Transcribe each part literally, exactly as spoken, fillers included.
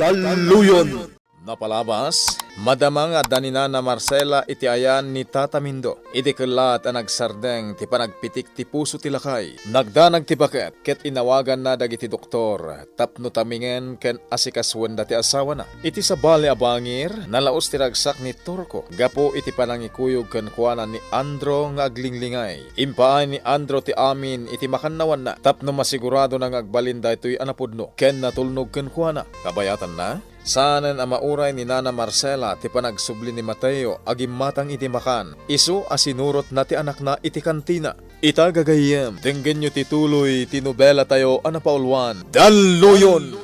Talluyon. Napalabas, madama nga adda ni Nana Marcela iti ayan ni Tata Mindo. Idi kellat a nagsardeng ti panagpitik ti puso ti lakay, nagdanag ti baket ket inawaganna dagiti doktor tapno tamingen ken asikasuenda ti asawana. Iti sabali a bangir, nalaos ti ragsak ni Turco gapu iti panangikuyog kenkuana ni Andro nga aglinglingay. Impaay ni Andro ti amin iti makannawanna tapno masiguradona nga agbalin daytoy a napudno ken natulnog kenkuana. Kabayatanna, saanen a mauray ni Nana Marcela ti panagsubli ni Mateo a gimmatang iti makan, isu a sinurotna ti anakna iti kantina. Ita gagayyem, denggenyo ti tuloy ti nobelatayo a napauluan, Dalluyon!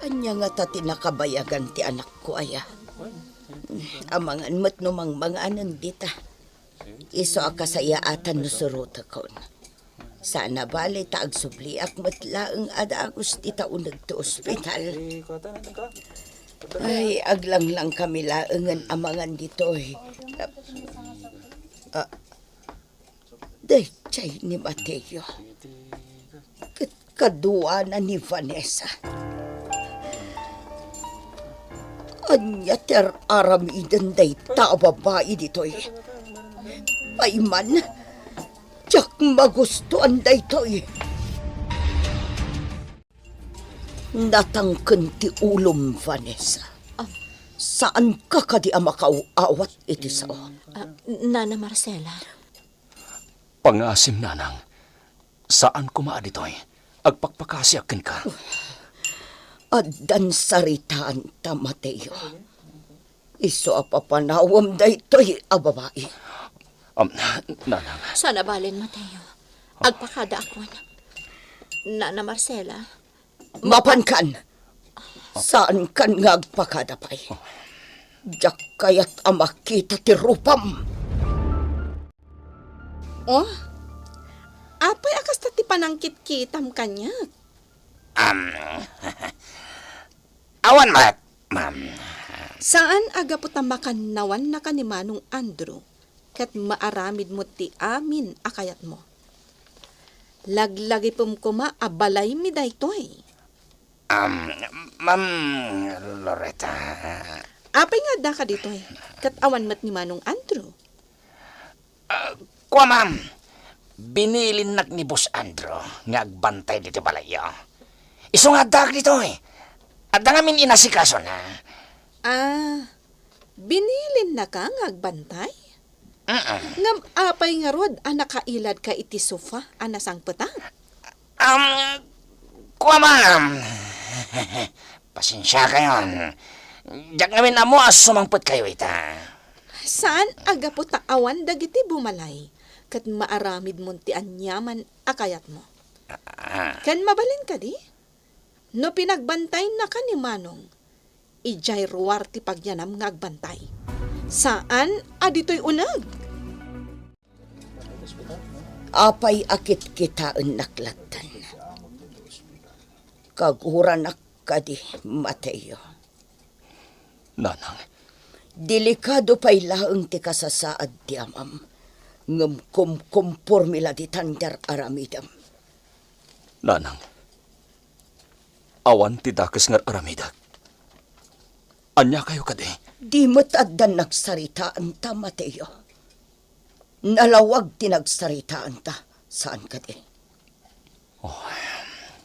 Ania ngata ti nakabayagan ti anakko aya? Amangan met no mangmanganen dita. Isu a kasayaatan no surotekon. Saan a bale ta agsubliak met laeng a dagus dita uneg ti ospital. Ay, aglanglang kami laengen amangan ditoy. Ah, daydiay ni Mateo. Ket kaduana ni Vanessa. Ania ti ar-aramiden dayta a babai ditoy? Payman, diak magustuan daytoy. Natangken ti ulom, Vanessa. Ah. Saanka kadi a makaaw-awat iti sao? Ah, Nana Marcela. Pangasim, nanang. Saan koma a ditoy. Agpakpakasiak kenka. Addan saritaanta, Mateo. Isu a papanawem daytoy a babai. Um, nanang. Saan a balen, Mateo. Agpakadaak. Nana Marcela. Mapankan! Saankan nga agpakada pay. Diak kayat a makita ti rupam. Oh? Apay a kasta ti panangkitkitam kaniak? Am, awan met, ma'am. Saan a gapu ta makannawannaka ni Manong Andrew, ket maaramidmo ti amin a kayatmo. Laglagipem koma a balaymi daytoy. Am, Ma'am Loretta. Apay nga addaka ditoy, ket awan met ni Manong Andrew? Ah, kua, ma'am, binilinnak ni Boss Andrew nga agbantay ditoy balayyo. Isu nga addaak ditoy. Adda ngamin inasikasona. Ah, binilinnaka nga agbantay? Mm-mm. Ngem apay ngarud a nakailadka iti sofa a nasangpetak? Um, kua, ma'am. Pasensiakayon. Diak ngamin ammo a sumangpetkayo ita. Saan a gapu ta awan dagiti bumalay, ket maaramidmon ti aniaman a kayatmo. Ah. Ken mabalin kadi? No pinagbantayennaka ni Manong, idiay ruar ti pagyanam nga agbantay. Saan a ditoy uneg. Apay a kitkitaennak lattan? Kaguranak kadi, Mateo. Nanang. Delikado pay laeng ti kasasaad ti amam, ngem kumkompormi la ditan ti ar-aramidem. Nanang, awan ti dakes nga ar-aramidek. Aniakayo kadi? Di met addan nagsaritaanta, Mateo. Nalawag ti nagsaritaanta, saan kadi? Oh,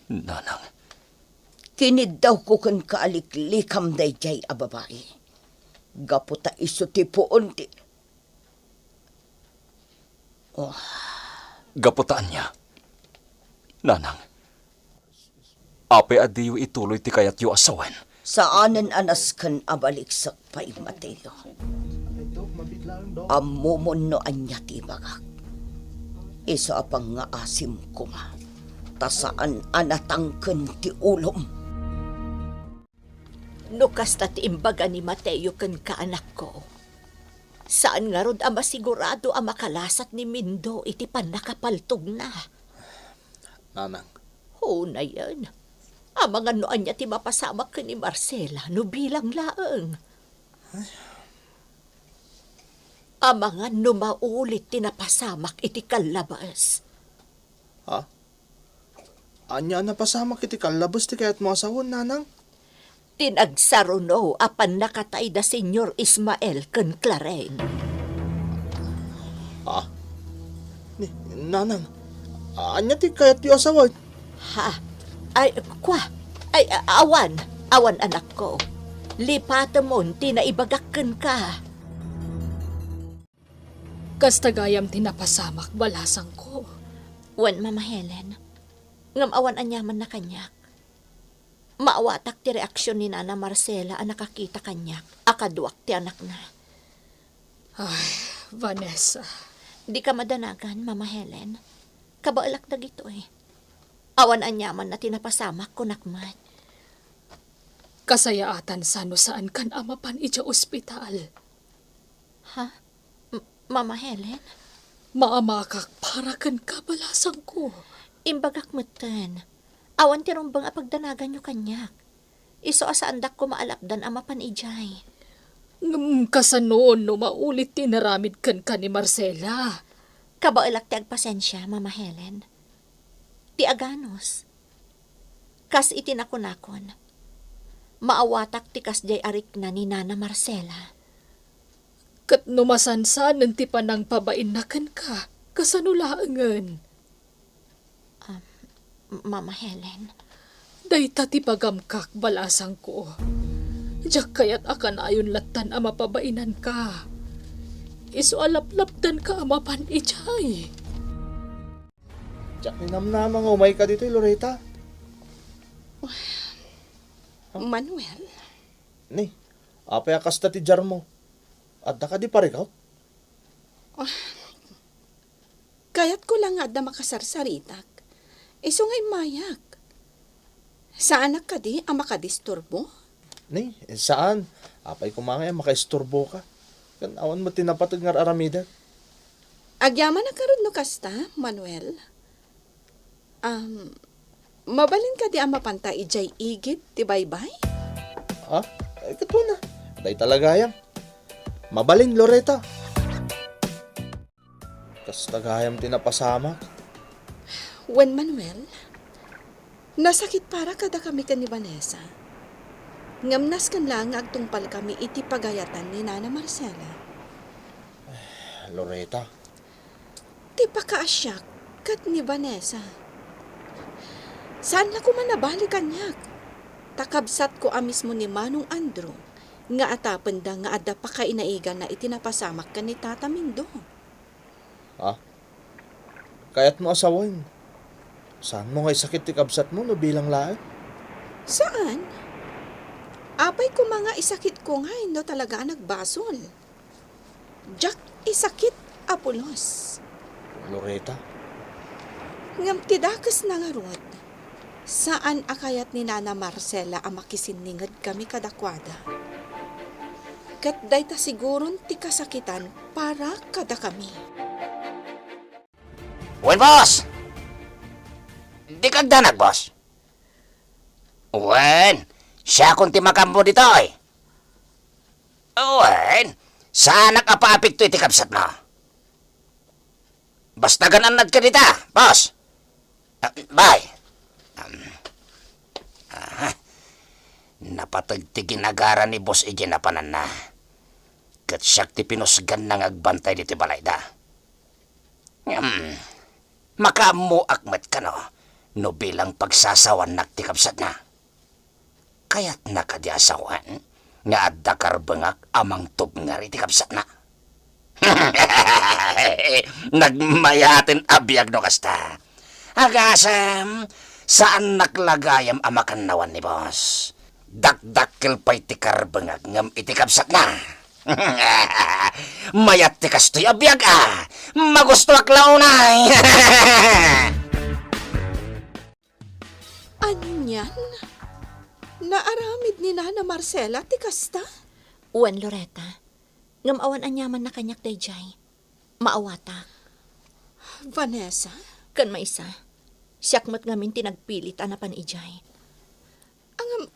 nanang. Kiniddawko kenka a liklikam daydiay a babai. Gapu ta isu ti puon ti, oh. Gapu ta ania? Nanang, apay a diyo ituloy ti kayatyo a sawen? Saanen a nasken a baliksek pay, Mateo. Ammomon no ania ti ibagak. Isu a pangngaasim koma, ta saan a natangken ti ulom. No kasta ti imbaga ni Mateo kenka, anakko, saan ngarud a masigurado a makalasat ni Mindo iti pannakapaltogna. Nanang. Unayen, amangan no ania ti mapasamak ken ni Marcela no bilang laeng. Amangan no maulit ti napasamak iti kallabes. Ha? Ania a napasamak iti kallabes ti kayatmo a sawen, nanang? Ti nagsaruno a pannakatay da Señor Ismael ken Claren. Ah? Ni, nanang, ania ti kayatyo a sawen? Ha? Ay, kua? Ay, a-, awan. Awan, anakko. Lipatemon ti naibagak kenka. Kasta gayam ti napasamak, balasangko. Wen, Mama Helen. Ngem awan aniamanna kaniak. Maawatak ti reaksion ni Nana Marcela a nakakita kaniak a kaduak ti anakna. Ay, Vanessa. Dika madanagan, Mama Helen. Kabaelak dagitoy. Awan aniamanna ti napasamak, kunak met. Kasayaatan sa no saankan a mapan idiay ospital. Ha? M-, Mama Helen? Maamakak para kenka, balasangko. Imbagak metten. Awan ti rumbeng a pagdanaganyo kaniak. Isu a saandak koma a lapdan a mapan idiay. Ngem kasano no maulit ti inaramid kenka ni Marcela? Kabaelak ti agpasensia, Mama Helen. Ti aganus, kas iti nakunakon, maawatak ti kasdiay a rikna ni Nana Marcela. Ket no masansanen ti panangpabainna kenka, kasano laengen? Ah, Mama Helen. Dayta ti pagamkak, balasangko. Diak kayat a kanayon lattan a mapabainanka. Isu a laplapdanka a mapan idiay. Diak ninamnama nga umayka ditoy, Loretta. Manuel. Ni, apay a kasta ti diarmo? Adda kadi parikut? Ah, kayatko la nga adda makasarsaritak. Isu nga immayak. Saanak kadi a makadisturbo? Ni, saan. Apay koma nga makaisturboka. Ken awan met ti napateg nga ar-aramidek. Agyamanak ngarud no kasta, Manuel. Um, mabalin kadi a mapanta idiay igid ti baybay? Ah, eh, ket wen a. Dayta la gayam. Mabalin, Loretta. Kasta gayam ti napasamak. Wen, Manuel, nasakit para kadakami ken ni Vanessa. Ngem nasken laeng nga agtungpalkami iti pagayatan ni Nana Marcela. Loretta. Ti pakaasiak ket ni Vanessa. Saan la koma nabali kaniak. Ta kabsatko a mismo ni Manong Andrew nga atapenda nga adda pakainaiganna iti napasamak ken ni Tata Mindo. Ah? Kayatmo a sawen? Saanmo nga isakit ti kabsatmo no bilang laeng? Saan? Apay koma nga isakitko ngay no talaga a nagbasol? Diak isakit a pulos. Loretta? Ngem ti dakesna ngarud, saan a kayat ni Nana Marcela a makisinninged kami kadakuada. Ket dayta siguron ti kasakitan para kadakami. Wen, boss! Dika agdanag, boss. Wen, siakon ti makaammo ditoy. Wen, saanak a paapigto iti kabsatmo. Basta gaan-annadka dita, boss. Ah, bye. Um, ah, napateg ti ginagara ni boss idiay napananna. Ket siak ti pinusganna nga agbantay ditoy balayda. Hmm, makaammoak met kano no bilang pagsasawannak ti kabsatna. Kayatna kadi a sawen nga adda karbengak a mangtubngar iti kabsatna? Nagmayaten a biag no kasta. Agasem, saannak la gayam a makannawan ni boss. Dakdakkel pay ti karbengak ngem iti kabsatna. Mayat ti kastoy a biag a. Magustoak la unay. Anian? Naaramid ni Nana Marcela ti kasta? Wen, Loretta. Ngem awan aniamanna kaniak daydiay. Maawatak. Vanessa? Ken maysa, siak met ngamin ti nagpilit a napan idiay. Ngem,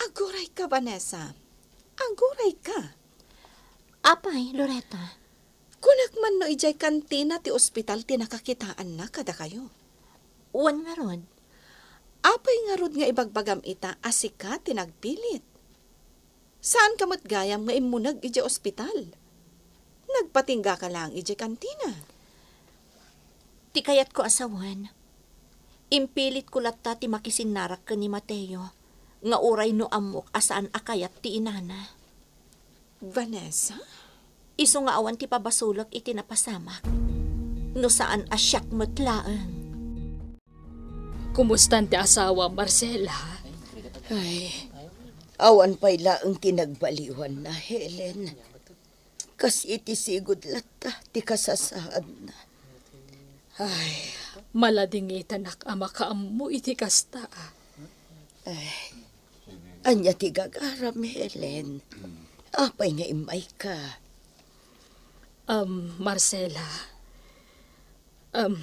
agurayka, Vanessa. Agurayka. Apay, Loretta? Kunak man no idiay kantina ti ospital ti nakakitaanna kadakayo. Wen ngarud, Apay ngarud nga ibagbagam ita a sika ti nagpilit? Saanka met gayam nga immuneg idiay ospital. Nagpatinggaka laeng idiay kantina. Ti kayatko a sawen, impilitko latta ti makisinnarak ken ni Mateo, nga uray no ammok a saan a kayat ti inana. Vanessa? Isu nga awan ti pabasolek iti napasamak, no saan a siak met laeng. Kumustan ti asawam, Marcela? Ay, awan pay laeng ti nagbaliwanna, Helen. Kas iti sigud latta ti kasasaadna. Ay, maladingitanak a makaammo iti kasta. Ay, ania ti gagaram, Helen? Apay nga immayka? Um, Marcela, um,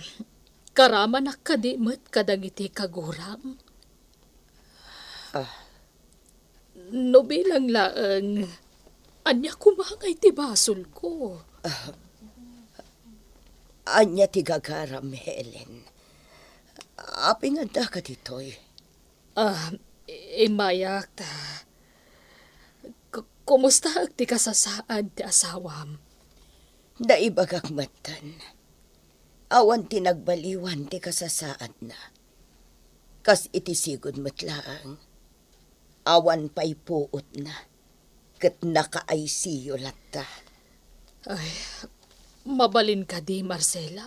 karamanak kadi met kadagiti kaguram? Ah. No bilang laeng, ania koma ngay ti basolko? Ah, ania ti gagaram, Helen? Apay nga addaka ditoy? Ah, immayak ta. K-, kumustaek ti kasasaad ti asawam? Naibagak metten. Awan ti nagbaliwan ti kasasaadna. Kas iti sigud met laeng. Awan pay puotna. Ket naka-I C U latta. Ay, mabalin kadi, Marcela?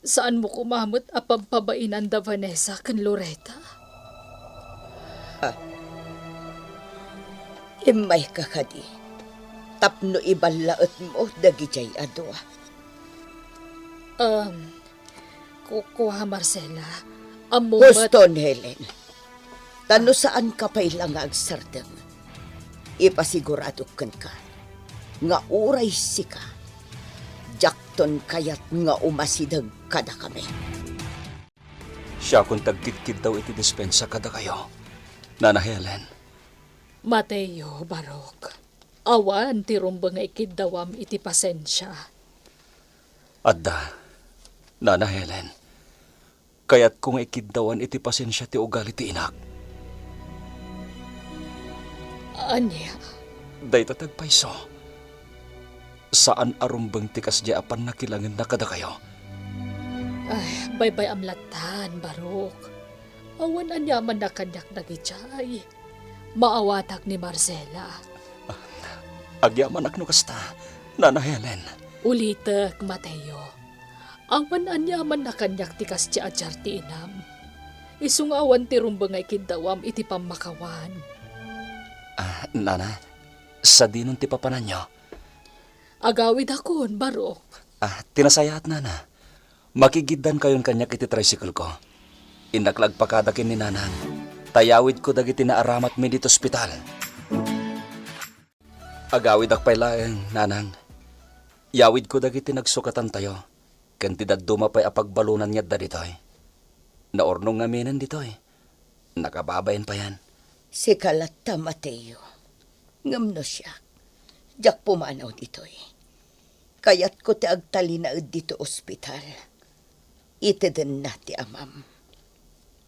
Saanmo koma met a pabpabainan da Vanessa ken Loretta? Ha? Immayka kadi tapno iballaetmo dagidiay a dua? Um, ku-, kua, Marcela. Ammom met. Huston, Helen. Ta no saanka pay la nga agsardeng, ipasiguradok kenka nga uray sika, diakton kayat nga umasideg kadakami. Siakon ti agkitkiddaw iti dispensa kadakayo, Nana Helen. Mateo, Barok, awan ti rumbeng nga ikiddawam iti pasensia. Adda, Nana Helen. Kayatko nga ikiddawan iti pasensia ti ugali ti inak. Ania? Dayta ti agpayso. Saan a rumbeng ti kasdiay a pannakilangenna kadakayo. Ay, baybay-am lattan, Barok. Awan aniaman a kaniak dagidiay. Maawatak ni Marcela. Agyamanak no kasta, Nana Helen. Ulitek, Mateo. Awan aniaman a kaniak ti kasdiay a diar ti inam. Isu nga awan ti rumbeng nga ikiddawam iti pammakawan. Ah, Nana, sadinon ti papananyo? Agawidakon, Barok. Ah, ti nasayaat, Nana. Makigiddankayon kaniak iti tricycle-ko. Innak la agpakada ken ni Nanang, ta yawidko dagiti naaramatmi ditoy ospital. Agawidak pay laeng, Nanang. Yawidko dagiti nagsukatantayo, ken ti dadduma pay a pagbalonan nga adda ditoy. Naurnong ngaminen ditoy. Nakababain payen. Sika latta, Mateo. Ngem no siak, diak pumanaw ditoy. Kayatko ti agtalinaed ditoy ospital. Itedenna ti amam.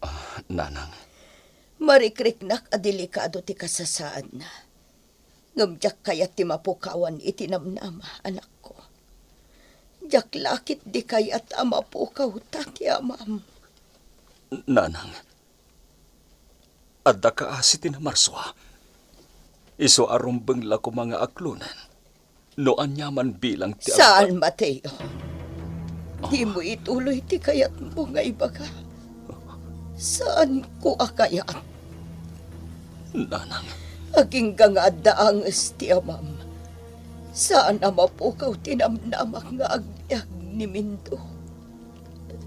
Ah, Nanang. Marikriknak a delikado ti kasasaadna. Ngem diak kayat ti mapukawan iti namnama, anakko. Diak la ketdi kayat a mapukawta ti amam. Nanang, adda kaasi ti namarsua. Isu a rumbeng la koma nga aklonen no aniaman bilang ti agpa- Saan, Mateo. Dimo ituloy ti kayatmo nga ibaga. Saanko a kayat. Nanang. Agingga nga adda anges ti amam. Saan a mapukaw ti namnamak nga agbiag ni Mindo.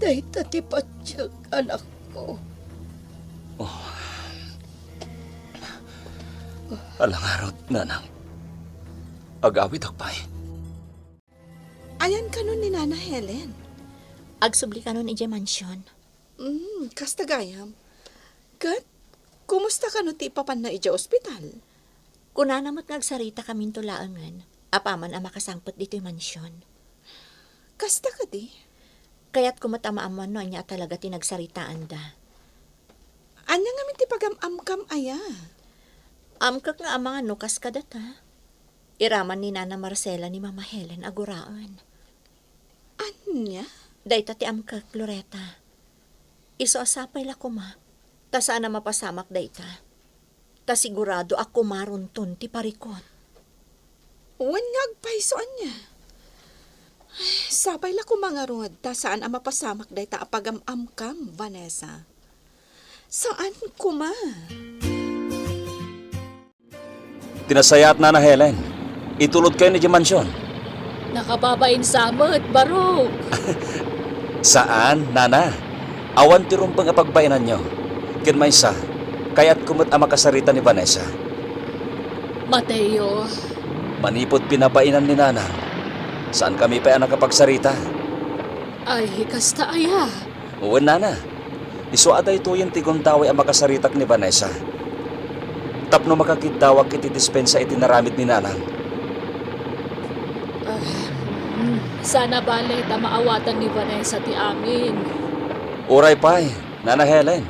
Dayta ti patiek, anakko. Oh. Ala ngarud, Nanang. Agawidak pay. Ayan kano ni Nana Helen? Agsubli kano idiay mansion. Mm, kasta gayam. Ket, kumusta kano ti ipapanna idiay ospital? Kunana met nga agsarita kaminto laengen, apaman a makasangpet ditoy mansion. Kasta kadi? Kayatko met a maammuan no ania a talaga ti nagsaritaanda. Ania ngamin ti pagam-amkam aya? Amkak nga amangan no kas kadata. Iraman ni Nana Marcela ni Mama Helen a guraen. Ania? Dayta ti amkak, Loretta. Isu a sapay la koma, ta saan a mapasamak dayta. Ta sigurado a kumaronton ti parikut. Wen nga agpayso ania? Ay, sapay la koma ngarud ta saan a mapasamak dayta a pagam-amkam, Vanessa. Saan koma? Ti nasayaat, Nana Helen, itulodkayon idiay mansion. Nakababain sa met, Barok. Saan, Nana. Awan ti rumbeng a pagbainanyo. Ken maysa, kayatko met a makasarita ni Vanessa. Mateo. Manipud pinabainan ni Nanang, saankami pay a nakapagsarita. Ay, kasta aya? Wen, Nana. Isu a daytoyen ti gundaway a makasaritak ni Vanessa. Tapno makakiddawak iti dispensa iti inaramid ni Nanang. Ah, mm, saan a bale ta maawatan ni Vanessa ti amin. Uray pay, Nana Helen.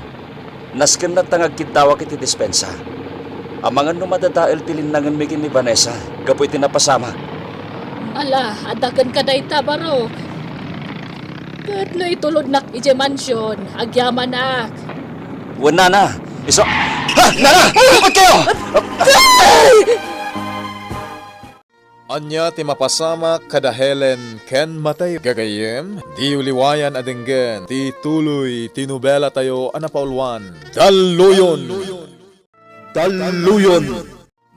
Nasken latta nga agkiddawak iti dispensa. Amangan no madadael ti linnangenmi ken ni Vanessa gapu iti napasamak. Ala, adda kenka dayta, Barok. Ket no itulodnak idiay mansion, agyamanak. Wen, Nana. Isu— Ha! Nana! Upod kayo! Ania ti mapasamak kada Helen ken Mateo? Gagayyem, diyo liwayan a denggen ti tuloy ti nobelatayo a napauluan, Dalluyon! Dalluyon!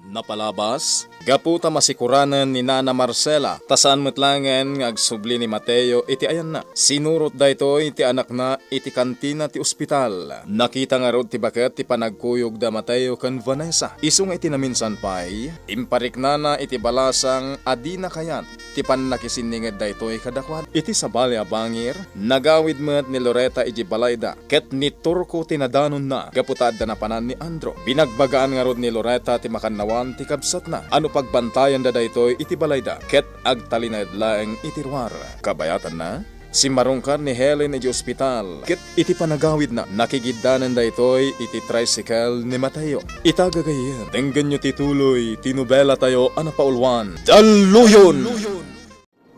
Napalabas, gapu ta masikuranen ni Nana Marcela, ta saan met laengen nga agsubli ni Mateo iti ayanna. Sinurot daytoy ti anakna iti kantina ti ospital. Nakita ngarud ti baket ti panagkuyog da Mateo ken Vanessa. Isu nga iti naminsan pay, impariknana iti balasang a dina kayat ti pannakisinninged daytoy kadakuada. Iti sabali a bangir, nagawid met ni Loretta idiay balayda ket niturko ti nadanonna gapu ta adda napanan ni Andrew. Binagbagaan ngarud ni Loretta ti makannawan ti kabsatna a no pagbantayenda daytoy iti balayda ket agtalinaed laeng iti ruar. Kabayatanna, simmarungkar ni Helen idiay ospital ket iti panagawidna, nakigiddanen daytoy iti tricycle ni Mateo. Ita gagayyem, denggenyo ti tuloy ti nobelatayo a napauluan, Dalluyon!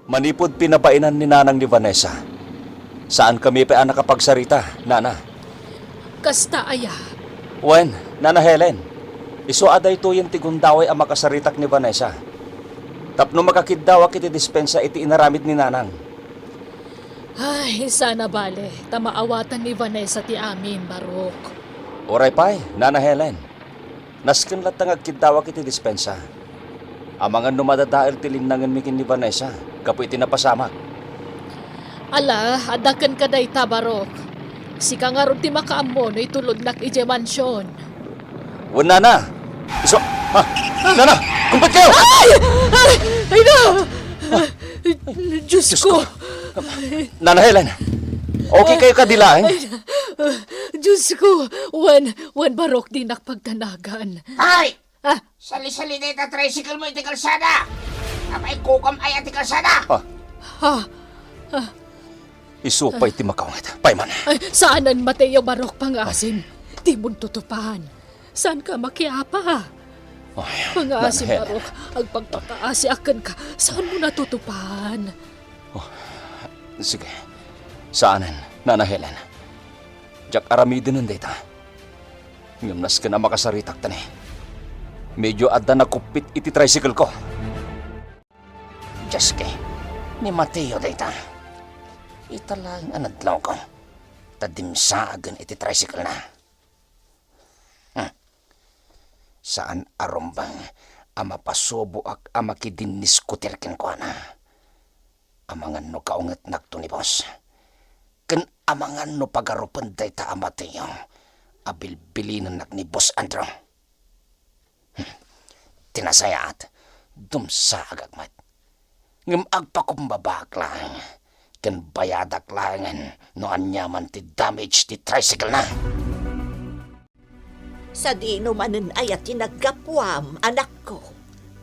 Manipud pinabainan ni Nanang ni Vanessa, saankami pay a nakapagsarita, Nana. Kasta aya? Wen, Nana Helen, isu a daytoyen ti gundaway a makasaritak ni Vanessa. Tapno makakiddawak iti dispensa iti inaramid ni Nanang. Ay, saan a bale ta maawatan ni Vanessa ti amin, Barok. Uray pay, Nana Helen. Nasken latta nga agkiddawak iti dispensa. Amangan no madadael ti linnangenmi ken ni Vanessa gapu iti napasamak. Ala, adda kenka dayta, Barok. Sika ngarud ti makaammo no itulodnak idiay mansion. Wen, Nana. Isu— Ha? Nana, kumpet kayo! Ay! Ay! Ay na! Diyos ko! Nana Helen, okay kayo kadi laeng? Ay, Diyos ko! Wen, wen, Barok, dinak pagdanagan. Ay! Ah! Sali-sali dayta tricycle mo iti kalsada! Apay, kukam aya ti kalsada! Ah. Ha? Isu pay ti makaunget. Payman. Ay, saanen, Mateo, Barok, pangaasim. Dimon tutupan. Saanka makiapa? Ay, Pangaasim, Nana Helen. Barok, agpagpakaasiak kenka. Saanmo natutupan? Oh, sige. Saanen, Nana Helen. Diak aramidenen dayta. Ngem nasken a makasaritak ta ni, medyo adda nakuppit iti tricycle ko. Diaske, ni Mateo dayta. Ita laeng a nadlawko, ta dimsaagen iti tricycle na. Hmm. Saan a rumbeng a mapasuboak a makidinniskutir kenkuana. Amangan no kaungetnakto ni boss. Ken amangan no pagarupen dayta a Mateo a bilbilinennak ni Boss Andrew. Hmm. Ti nasayaat, dumsaagak met. Ngem agpakumbabaak laeng, ken bayadak laengen no aniaman ti damage ti tricycle na. Sadino manen aya ti naggapuam, anakko?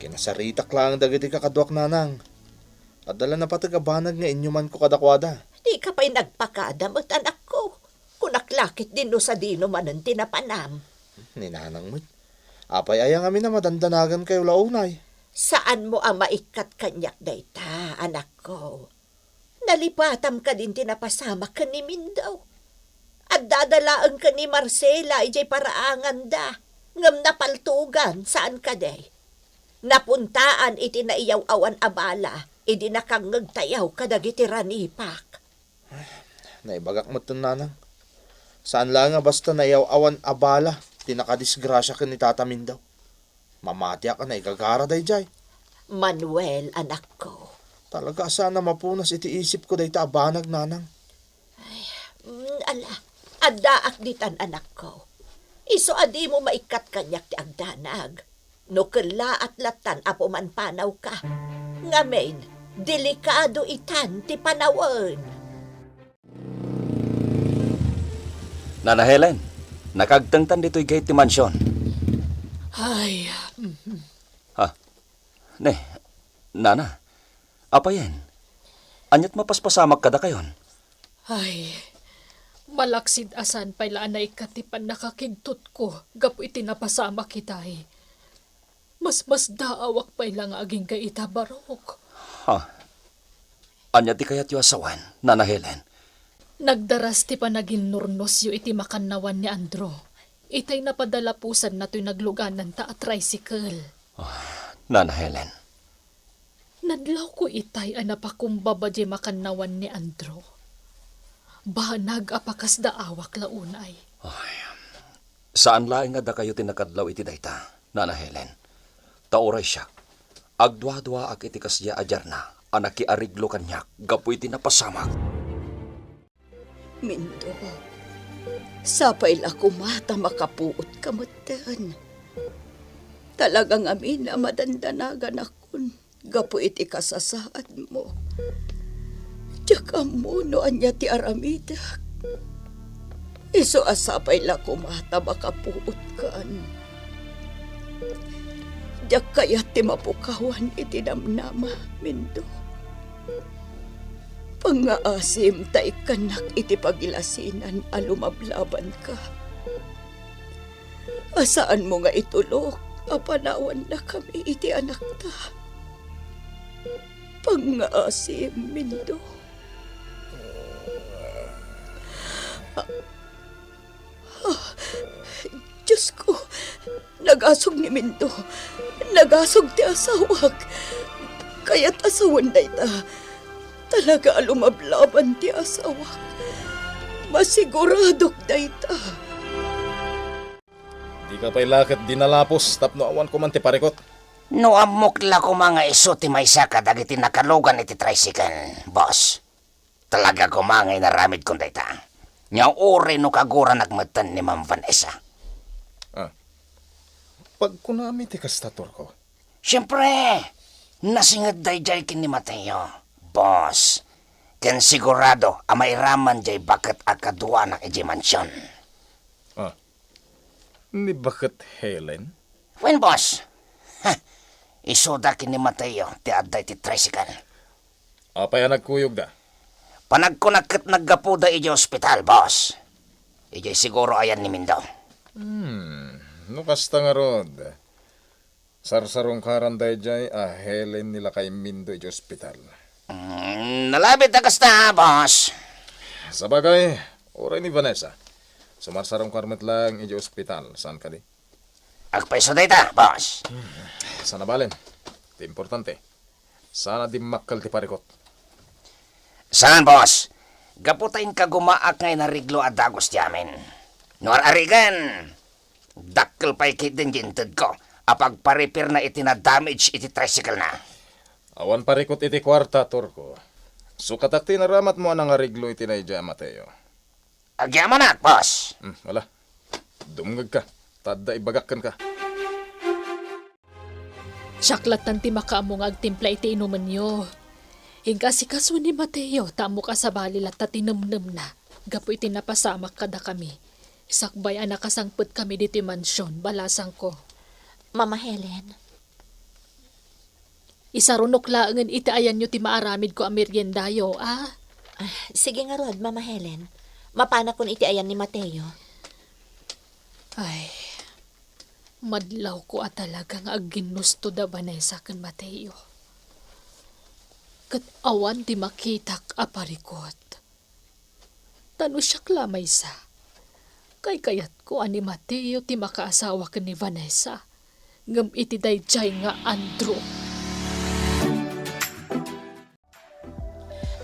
Kinasaritak laeng dagiti kakaduak, nanang. Adda la napateg a banag nga inyumanko kadakuada. Dika pay nagpakada met, anakko. Kunak la ketdi no sadino manen ti napanam. Ni Nanang met. Apay aya ngamin a madandanagankayo la unay? Saanmo a maikkat kaniak dayta, anakko. Nalipatam kadin ti napasamak ken ni Mindo. Addada laeng ken ni Marcela idiay paraanganda, ngem napaltogan, saan kadi? Napuntaan iti naiyaw-awan a bala idi nakangngegtayo kadagiti ranipak. Naibagak metten, Nanang. Saan laeng a basta naiyaw-awan a bala ti nakadisgrasia ken ni Tata Mindo. Mamatiak a naigagara daydiay. Manuel, anakko. Talaga a saan a mapunas iti isipko dayta a banag, Nanang. Ay, mm, ala, addaak ditan, anakko. Isu a dimo maikkat kaniak ti agdanag. No kellaat lattan a pumanpanawka. Ngamin, delikado itan ti panawen. Nana Helen, nakagtengtan ditoy gayam ti mansion. Ay, mm. Ha? Ne, Nana, apayen? Aniat mapaspasamak kadakayon? Ay, malaksid a saan pay la a naikkat ti pannakakigtutko gapu iti napasamak itay. Masmasdaawak pay la nga agingga ita, Barok. Ha? Ania ti kayatyo a sawen, Nana Helen? Nagdaras ti panaginnurnosyo iti makannawan ni Andrew. Itay napadalapusanna toy naglugananta a tricycle. Ah, Nana Helen. Nadlawko itay a napakumbaba diay makannawan ni Andrew. Banag a pakasdaawak la unay. Ay, saan laeng a dakayo ti nakadlaw iti dayta, Nana Helen. Ta uray siak, agduaduaak iti kasdiay a diarna a nakiariglo kaniak gapu iti napasamak. Mindo, sapay la koma ta makapuotka metten. Talaga ngamin a madandanaganak gapu iti kasasaadmo. Diak ammo no ania ti aramidek. Isu a sapay la koma ta makapuotkan. Diak kayat ti mapukawan iti namnama, Mindo. Pangngaasim ta ikkannak iti pagilasinan a lumablabanka. A saanmo nga itulok a panawannakami iti anakta. Pangngaasim, Mindo. Ah, ah, Diosko, nagasog ni Mindo. Nagasog ti asawak. Kayat a sawen dayta. Talaga a lumablaban ti asawak. Masiguradok dayta. Dika pay la ket dinalapos tapno awan koman ti parikut. No ammok la koma nga isu ti maysa kadagiti nakalugan iti tricycle, boss. Talaga koma nga inaramidkon dayta. Nga uray no kaguranak metten ni Ma'am Vanessa. Ah. Pagkunami ti kasta, Turko. Siempre, nasinged daydiay ken ni Mateo, boss. Ken sigurado a mairaman diay baket a kaduanak idiay mansion. Ah. Ni baket Helen? Wen, boss. Ha, isuda ken ni Mateo ti adda iti tricycle. Apay a nagkuyogda? Panagkunak ket naggapuda idiay ospital, boss. Idiay siguro ayan ni Mindo. Hmm, no kasta ngarud, sarsarungkaran daydiay a Helen ni lakay Mindo idiay ospital. Hmm, nalabit a kasta, boss. Sabagay, uray ni Vanessa, sumarsarungkar met laeng idiay ospital, saan kadi? Agpayso dayta, boss. Hmm, saan a balen. Ti importante, saan a dimmakkel ti parikut. Saan, boss. Gapu ta inkagumaak nga inariglo a dagus ti amin. No ar-arigen, dakkel pay ketdin ti intedko a pagparipirna iti na-damage iti tricycle na. Awan parikut iti kuarta, Turko. Sukatak ti inaramatmo a nangariglo iti daydiay a Mateo. Agyamanak, boss. Hmm, ala. Dumngegka. Ta adda ibagak kenka. Siak lattan ti makaammo nga agtimpla iti inumenyo. Inkaasikaso ni Mateo ta ammok a sabali latta ti nemnemna gapu iti napasamak kadakami. Sakbay a nakasangpetkami ditoy mansion, balasangko. Mama Helen. Isarunok laengen iti ayanyo ti maaramidko a meriendayo, a? Ah, sige ngarud, Mama Helen. Mapanakon iti ayan ni Mateo. Ay, madlawko a talaga nga agginnusto da Vanessa ken Mateo. Ket awan ti makitak a parikut. Ta no siak la maysa, kaykayatko a ni Mateo ti makaasawa ken ni Vanessa, ngem iti daydiay nga Andrew.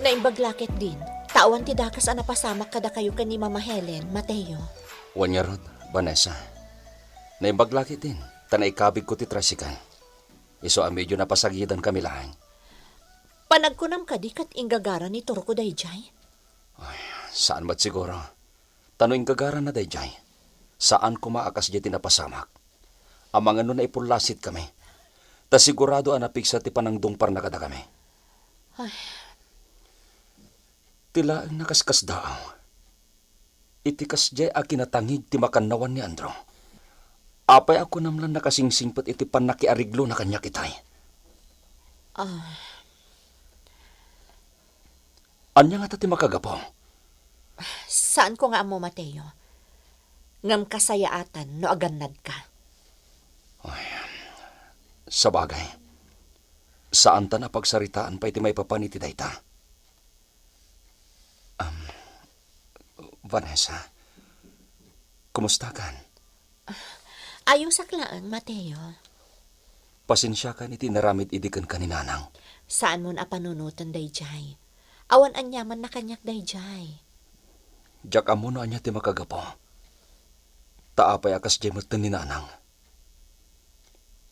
Naimbag la ketdin, ta awan ti dakes a napasamak kadakayo ken ni Mama Helen, Mateo. Wen ngarud, Vanessa. Naimbag la ketdin, ta naikabigko ti tricycle. Isu a medio napasagidankami laeng. Panagkunam kadi ket inggagara ni Turko daydiay? Ay, saan met siguro. Ta no inggagarana daydiay, saan koma a kasdiay ti napasamak. Amangan no naipullassit kami. Ta sigurado a napigsa ti panangdungparna kadakami. Ay. Ti laeng nakaskasdaaw. Iti kasdiay a kinatangig ti makannawan ni Andrew. Apay a kunam la nakasingsingpet iti pannakiareglona kaniak itay? Ah. Ania ngata ti makagapu? Saanko nga ammo, Mateo. Ngem kasayaatan no agannadka. Ay, sabagay, saanta a pagsaritaan pay ti maipapan iti dayta. Am, Vanessa, kumustakan? Ayosak laeng, Mateo. Pasensiakan iti inaramid idi kenka ni Nanang. Saanmon a panunoten daydiay. Awan aniamanna kaniak daydiay. Diak ammo no ania ti makagapu. Ta apay a kasdiay metten ni Nanang?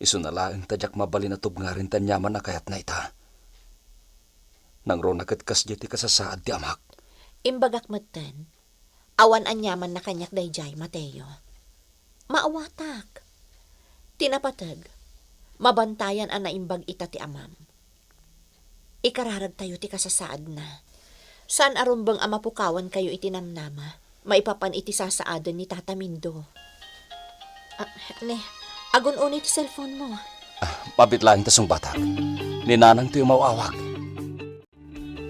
Isuna laeng ta diak mabalin a tubngarin ti aniaman a kayatna ita. Nangruna ket kasdiay ti kasasaad ti amak. Imbagak metten, awan aniamanna kaniak daydiay, Mateo. Maawatak. Ti napateg, mabantayan a naimbag ita ti amam. Ikararagtayo ti kasasaadna. Saan a rumbeng a mapukawankayo iti namnama maipapan iti sasaaden ni Tata Mindo. Ah, ne, agun-unay ti cellphone mo. Ah, mabit laeng ta sungbatak. Ni Nanang ti umaw-awag.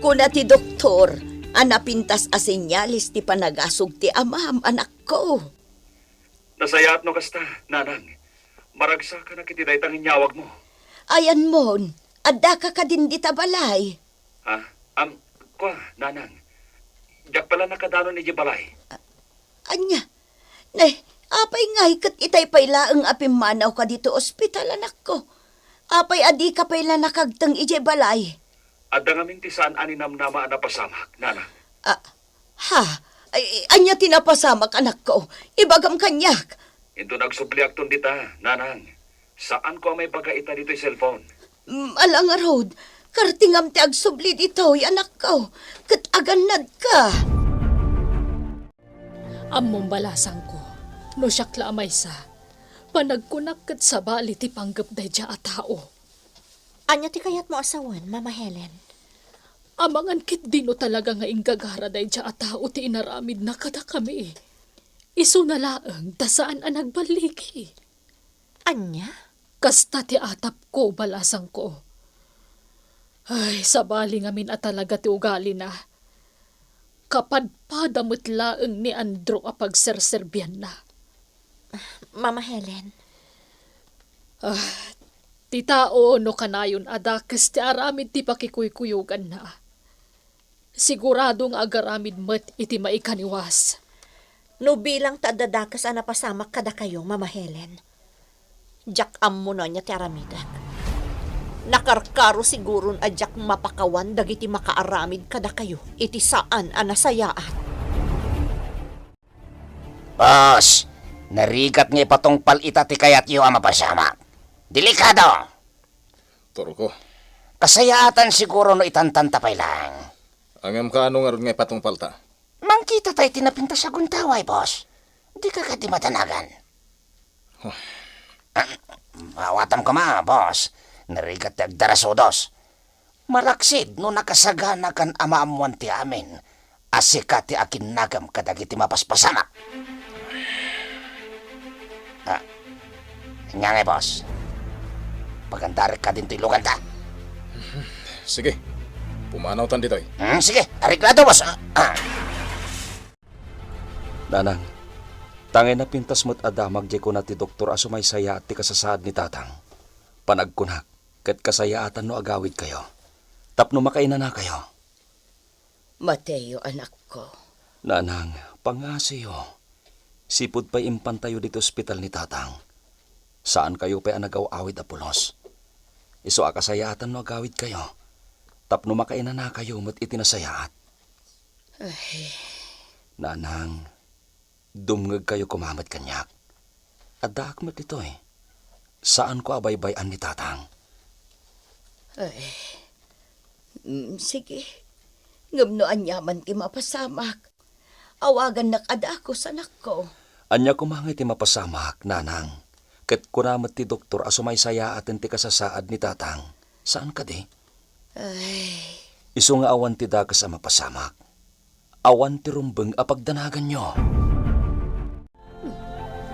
Kuna ti doktor a napintas a senyales ti panagasug ti amam, anakko. Nasayaat no kasta, Nanang. Maragsakanak iti dayta nga inyawagmo. Ayanmon, addaka kadin dita balay? Ha? Am, kua, Nanang. Diak pay la nakadanon idiay balay. Ania? Ne, apay ngay ket itay pay laeng a pimmanawka ditoy ospital, anakko? Apay a dika pay la nakagteng idiay balay? Adda ngamin ti saan a ninamnama a napasamak, Nanang. Ah, ha? Ay, ania ti napasamak, anakko? Ibagam kaniak. Inton agsubliakton dita, Nanang. Saanko a maibaga ita ditoy cellphone. Mm, ala ngarud, kartingam ti agsubli ditoy, anakko, ket agannadka. Ammom, balasangko, no siak la a maysa, panagkunak ket sabali ti panggep daydiay a tao. Ania ti kayatmo a sawen, Mama Helen? Amangan ketdi no talaga nga inggagara daydiay a tao ti inaramidna kadakami. Isuna laeng ta saan a nagballigi. Ania? Kasta ti atapko, balasangko. Ay, sabali ngamin a talaga ti ugalina. Kapadpada met laeng ni Andrew a pagserserbianna. Mama Helen. Ah, ti tao no kanayon a dakes ti aramid ti pakikuykuyoganna. Sigurado nga agaramid met iti maikaniwas. No bilang ta adda dakes a napasamak kadakayo, Mama Helen, diak ammo no ania ti aramidek. Nakarkaro siguron a diak mapakawan dagiti makaaramid kadakayo iti saan a nasayaat. Boss, narigat nga ipatungpal ita ti kayatyo a mapasamak. Delikado! Turko. Kasayaatan siguro no itantanta pay laeng. Ngem kaano ngarud nga ipatungpalta? Mangkitata iti napintas a guntaway, boss. Dika kadi madanagan. Huh. Ah, awatam koma, boss. Narigat ti agdarasudos. Malaksid no nakasaganakan a maammoan ti amin a sika ti akinnagem kadagiti mapaspasamak. Ah, ania ngay, boss? Pagandarek kadin toy luganta. Sige. Pumanawtan ditoy. Hmm, sige. Areglado, boss. Ah, ah. Nanang, tangay napintas met a damag diay kuna ti doktor a sumaysayaat ti kasasaad ni Tatang. Panagkunak, ket kasayaatan no agawidkayo, tapno makainanakayo. Mateo, anakko. Nanang, pangngasiyo. Sipud pay impantayo ditoy ospital ni Tatang. Saankayo pay a nagaw-awid a pulos. Isu a kasayaatan no agawidkayo, tapno makainanakayo met iti nasayaat. Ay. Nanang, dumngegkayo koma met kaniak. Addaak met ditoy. Saanko a baybay-an ni Tatang. Ay. Mm, sige. Ngem no aniaman ti mapasamak, awagannak a dagus, anakko. Ania koma ngay ti mapasamak, Nanang? Ket kuna met ti doktor a sumaysayaaten ti kasasaad ni Tatang. Saan kadi? Ay. Isu nga awan ti dakes a mapasamak. Awan ti rumbeng a pagdanaganyo.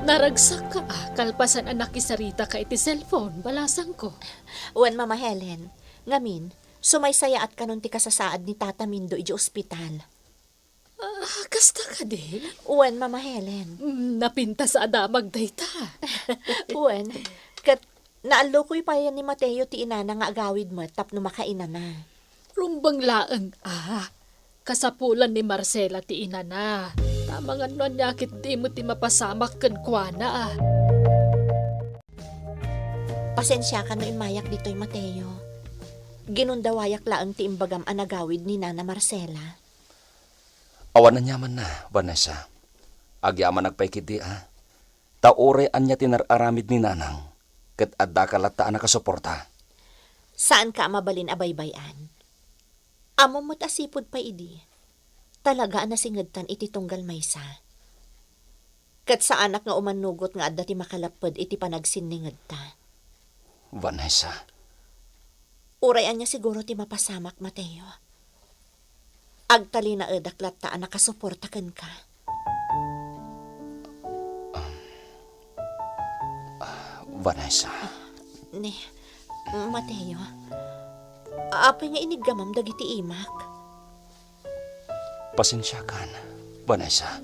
Naragsak ka, ah, kalpasan a nakisarita ka iti cellphone, balasangko. Wen, Mama Helen. Ngamin, sumaysayaat kanon ti kasasaad ni Tata Mindo idiay ospital. Ah, kasta kadi? Wen, Mama Helen. Mm, napintas a damag dayta. Wen, ket naallukoy pay ni Mateo ti inana nga agawid met tapno makainana. Rumbeng laeng, ah. Kasapulan ni Marcela ti inana. Tamangan no ania ketdi met ti mapasamak kenkuana, ah. Pasensiakan no immayak ditoy, Mateo. Ginundawayak laeng ti imbagam a nagawid ni Nana Marcela. Awan aniamanna, Vanessa. Agyamanak pay ketdi, a. Ta uray ania ti nar-aramid ni Nanang, ket addaka latta a nakasuporta. Saanka a mabalin a baybay-an. Ammom met a sipud pay idi, talaga a nasingedtan iti tunggal maysa. Ket saanak nga umannugot nga adda ti makalepped iti panagsinningedta. Vanessa. Uray ania siguro ti mapasamak, Mateo. Agtalinaedak latta a nakasuporta kenka. Um, ah, Vanessa. Ni, Mateo, apay nga iniggamam dagiti imak? Pasensiakan, Vanessa.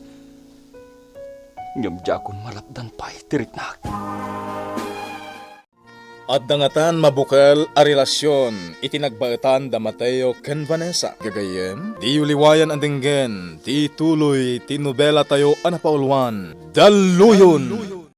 Ngem diakon malapdan pay ti riknak. Adda ngatan mabukel a relasion iti nagbaetan da Mateo ken Vanessa. Gagayyem, diyo liwayan a denggen ti tuloy ti nobelatayo a napauluan, Dalluyon!